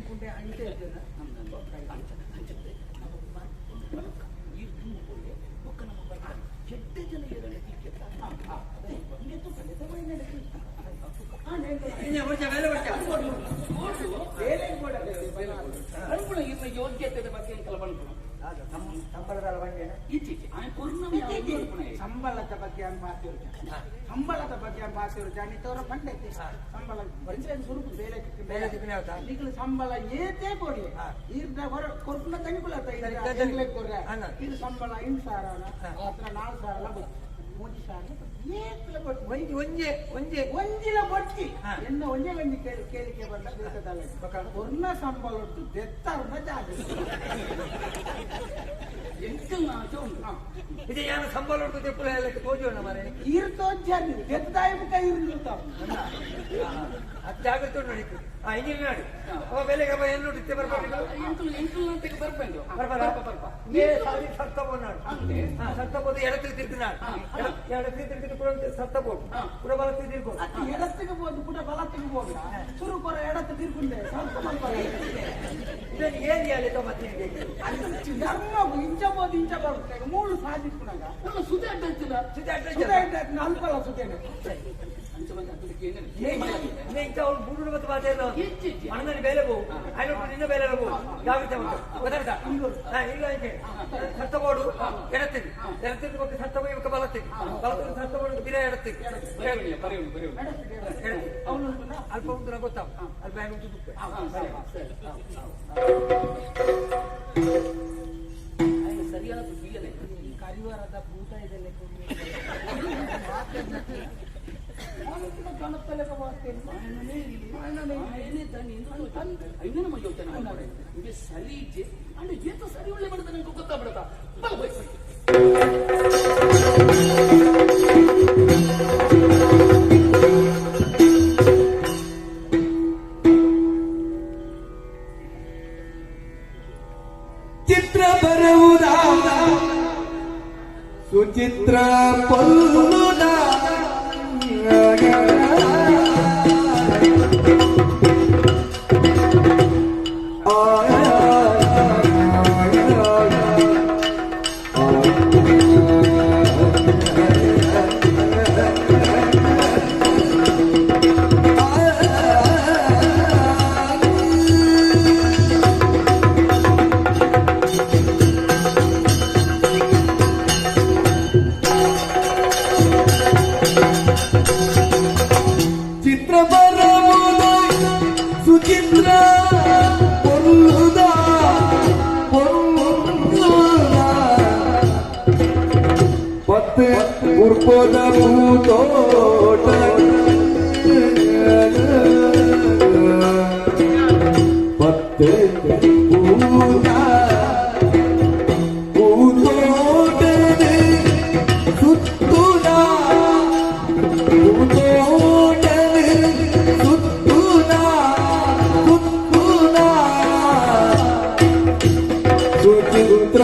ತಿನ್ಕೊಂಡೆ ಅಂಚೆ ಇದ್ದೇನೆ. ಅಂಚ ಅಂಚ ನಮ್ಮ ಈ ತುಂಬ ಬೊಕ್ಕ ನಮ್ಮ ಬರ್ತಾರೆ ಕೆಟ್ಟ ಜನ ಏರಲ್ಲ. ಅನುಕೂಲ ಇರ್ನ ಯೋಗ್ಯತೆ ಬಗ್ಗೆ ಎಂಕಲ ಪನ್ಪುಣ. ಸಂಬಳದ ಬಂಡೇನ? ಇತ್ತೀಚೆ ಆಯ್ ಕೊರ್ನ. ಸಂಬಳದ ಬಗ್ಗೆ ಮಾತಿರ್ಚ, ಸಂಬಳದ ಬಗ್ಗೆ ಮಾತಿರ್ಚ. ತೋರ ಪಂಡೆ ಸಂಬಳ ಸುರುಕು ಬೇಲೆ. ಬೇಲೆ ತಿಕ್ಕನೆ ಆಯ್ತಾ? ನಿಕಲು ಸಂಬಳ ಏತೇ ಕೊಡಿ, ಈರ್ನ ಹೊರ ಕೊರ್ಪುನ ತಂಗುಲ ಕೊರ್ರೆ. ಇದು ಸಂಬಳ 5,000 ಹತ್ರ 4,000 ಗೊತ್ತು, 3,000 ಏತ್ಲ ಕೊಟ್ಟು. ಒಂಜಿ ಒಂಜೆ ಒಂಜೆ. ಒಂಜಿಲ ಬೊಡ್ಚಿ. ಎನ್ನ ಒಂಜೆ ಒಂಜಿ ಕೇಳಿ ಕೇಳಿಕೆ ಬಂದ ದೇಶದಲ್ಲಿ ಕೊರ್ನ ಸಂಬಳ ಉಂಟು ದೆತ್ತರ್ನ ಜಾಗ. ಎಂಕಲ್ನ ಆಸೆ ಉಂಟು. ಇದು ಏನು ಸಂಬಳ ಉಂಟು ತೆಪ್ಪುಲ ಎಲ್ಲ ತೋಜೋಣ ಮಾರೆ. ಈರ್ ತೋಜ್ಜಾನಿ ದೆತ್ತಾಯಿ ಮುಖ ಇರ್ಲಿರ್ತಾವ. ಅದು ಜಾಗ್ರತೆ ಉಂಟು ನೋಡಿ. ಹಾ, ಹಿಂಗಿನ ನಾಡು ಅವ ಬೆಲೆಗೆ ಅವ ಎಲ್ಲು ಇತ್ತೆ ಬರ್ಬೇಕು. ಎಂಕಲ್ ಎಂಕಲ್ ಅಂತ ಬರ್ಪೆಂದು. ಬರ್ಬಾರ. ಬರ್ಪ. ಏ ಸಾರಿ ಸತ್ತ ಹೋನಾಡು. ಹಾ, ಸತ್ತ ಹೋದ ಎಡತ್ತಿಗೆ ತಿರ್ಗಿನಾಡು. ಎಡತ್ತಿಗೆ ತಿರ್ಗಿದ ಕೂಡ ಸತ್ತ ಬೋಡು ಕೂಡ ಬಲತ್ತಿಗೆ ತಿರ್ಗೋ. ಅತ್ತೆ ಎಡತ್ತಿಗೆ ಬೋದು ಕೂಡ ಬಲತ್ತಿಗೆ ಹೋಗ ಸುರು ಕೊರ ಎಡತ್ತು ತಿರ್ಗುಂಡೆ ಸ್ವಲ್ಪ ಮಲ್ಪರೆ. ಇದನ್ನು ಏನ್ ಯಾಲೆ ಮತ್ತೆ ನಿಮಗೆ? ಧರ್ಮ ಇಂಚ ಬೋದು ಇಂಚ ಬರುತ್ತೆ ಮೂಳು ಸಾಧಿಸ್కున్నాಗ. ನಮ್ಮ ಸುದೆ ಅಡ್ಡ ಹಚ್ಚಿದ. ಸುದೆ ಅಲ್ಪಲ್ಲ ಸುದೇನೆ. ಅಂಚ ಬಂದು ಅದಕ್ಕೆ ಏನೇನು ಇಂಥ ಅವ್ಳು ಬುರುಡು ಮತ್ತು ಮಾತಾಡೋ. ಹೆಚ್ಚು. ಮನದಲ್ಲಿ ಬೇಲೆ ಬೋವು ಆಯ್ತು, ನಿನ್ನ ಬೇಲೆ ಬೋವು. ಜಾಗ್ರತೆ ಉಂಟು, ಗೊತ್ತಾಯ್ತಾ? ಹಾ, ಇಲ್ಲ ಅಂಕೆ ಸತ್ತ ಬೋಡು ಎಡತ್ತಿಗೆ ಎಡತ್ತಿಗೆ ಬೊಕ್ಕ ಸತ್ತ ಬೋಯಿ ಬೊಕ್ಕ ಬಲತ್ತಿಗೆ ಬಲತ್ತಿಗೆ ಸತ್ತ ಬೋಡು ಬಿರ ಎಡತ್ತಿಗೆ. ಬರೆಯೋಣ ಬರೆಯೋಣ ಬರೆಯೋಣ. ಎಡತ್ತಿಗೆ ಅವನು ಉಂಟುನಾ? ಅಲ್ಪ ಉಂಟು ನಂಗೆ ಗೊತ್ತಾವ ಅಲ್ಪ ಹೆಂಗೆ ಉಂಟು ತುಪ್ಪೆ. ಸರಿ ಸರಿ. ఆయన ಸರಿಯಾದ ಬೀಯನೆ. ಈ ಕರಿವಾರದ ಭೂತ ಇದೆಲ್ಲ ఆయనే దాన్ని ఎందుకు అయినా ನಮ್ಮ ಯೋಚನೆ ಮಾಡ್ತಾರೆ. ಇವೆ ಸರಿ ಇಜ್ಜೆ ಅಂಡ್ ಏತ ಸರಿ ಒಳ್ಳೆ ಬಡದ ನಂಗೆ ಗೊತ್ತಾಗ್ಬಿಡತ್ತ ಬಲ ಹೋಯ್. ಚಿತ್ರ ಬರುವುದ ಸುಚಿತ್ರ ಪೊಲ್ಲುದ ಚಿತ್ರ ಬರುವುದ ಸುಚಿತ್ರ ಪೊಲ್ಲುದ ಪೊಲ್ಲುದ ಪತ್ತು ಉರ್ಪದ ಪೂತೋಟ ಪತ್ತು ಪೂತ ಪೂತೋಟದ ಸುತ್ತುದ ಪೂತೋಟದ ಸುತ್ತುದ ಸುತ್ತುದ ಸುಚಿತ್ರ.